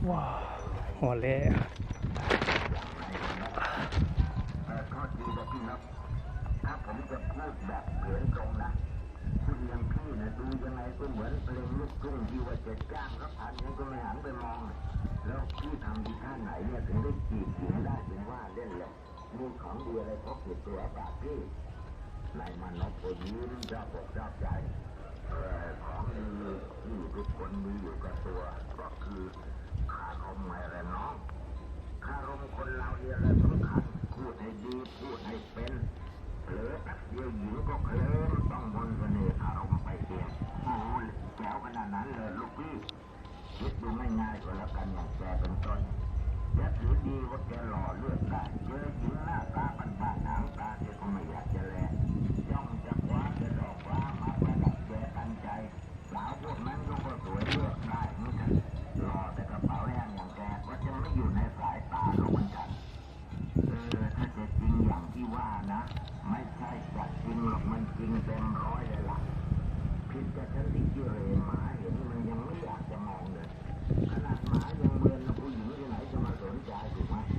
ຮອດແລ້ວ. ເອີ ໂທດທີນະພີ່ເນາະ ຖ້າຜົມຈະພູດແບບເຖິງຕົງນະ ຜູ້ຢ່າງພີ່ນະ ດູຍັງໄງກໍເໝືອນເພງລູກທຸ່ງທີ່ວ່າຈະຈ້າງກັບພັນຍັງກໍໄມ່ຫັນໄປມອງ ແລ້ວພີ່ທຳອີ່ທ່າໄຫນເນຍເຖິງໄດ້ຈີບຫຍິງໄດ້ເປັນວ່າເຫຼັ້ນແຫຼະ? ມີຂອງດີອະໄລພົກຕິດຕົວປະພີ່? ນາຍມານົບກໍຍິ້ມຊອບອົກຊອບໃຈ. ເອີ ຂອງດີທີ່ທຸກຄົນມີຢູ່ກັບຕົວກໍຄືຄາລົມຫັ້ນແຫຼະນ້ອງ. ຄາລົມຄົນເຮົານີ້ແຫຼະສຳຄັນ ພູດໃຫ້ດີ ພູດໃຫ້ເປັນ ເຜີແປັບດຽວຍິງກໍເຄີລິມ ຕ້ອງມົນສະເໜ່ຄາລົມໄປເອງ. ໂອ້ ແຈວຂະໜາດນັ້ນເລີຍລູກພີ່? ຄິດດູງ່າຍໆກໍແລ້ວກັນ ຢ່າງແກເປັນຕົ້ນ ແກຖືດີວ່າແກຫຼໍ່ເລືອກໄດ້ ເຈີຍິງໜ້າຕາບ້ານໆ ຫາງຕາແກກໍໄມ່ຢາກຈະແລ ຍ່ອມຈະຄວ້າແຕ່ດອກຟ້າມາປະດັບແຈກັນໃຈ. ສາວພວກນັ້ນເຂົາກໍສວຍເລືອກໄດ້ເໝືອນກັນ ຫຼໍ່ແຕ່ກະເປົາແຫ້ງຢ່າງແກກໍຈະໄມ່ຢູ່ໃນສາຍຕາເຂົາເໝືອນກັນ. ເອີ ຖ້າຈະຈິງຢ່າງທີ່ວ່ານະ ໄມ່ໃຊ່ຈະຈິງຫຼອກ ມັນຈິງເຕັມຮ້ອຍເລີຍລະ. ຜິດຈາກຊັ້ນທີ່ເກເຣ ໝາເຫັນມັນຍັງໄມ່ຢາກຈະມອງເລີຍ. ຂະໜາດໝາຍັງເມີນລະ ຜູ້ຍິງທີ່ໄຫນຈະມາສົນໃຈ ຖືກໄໝ?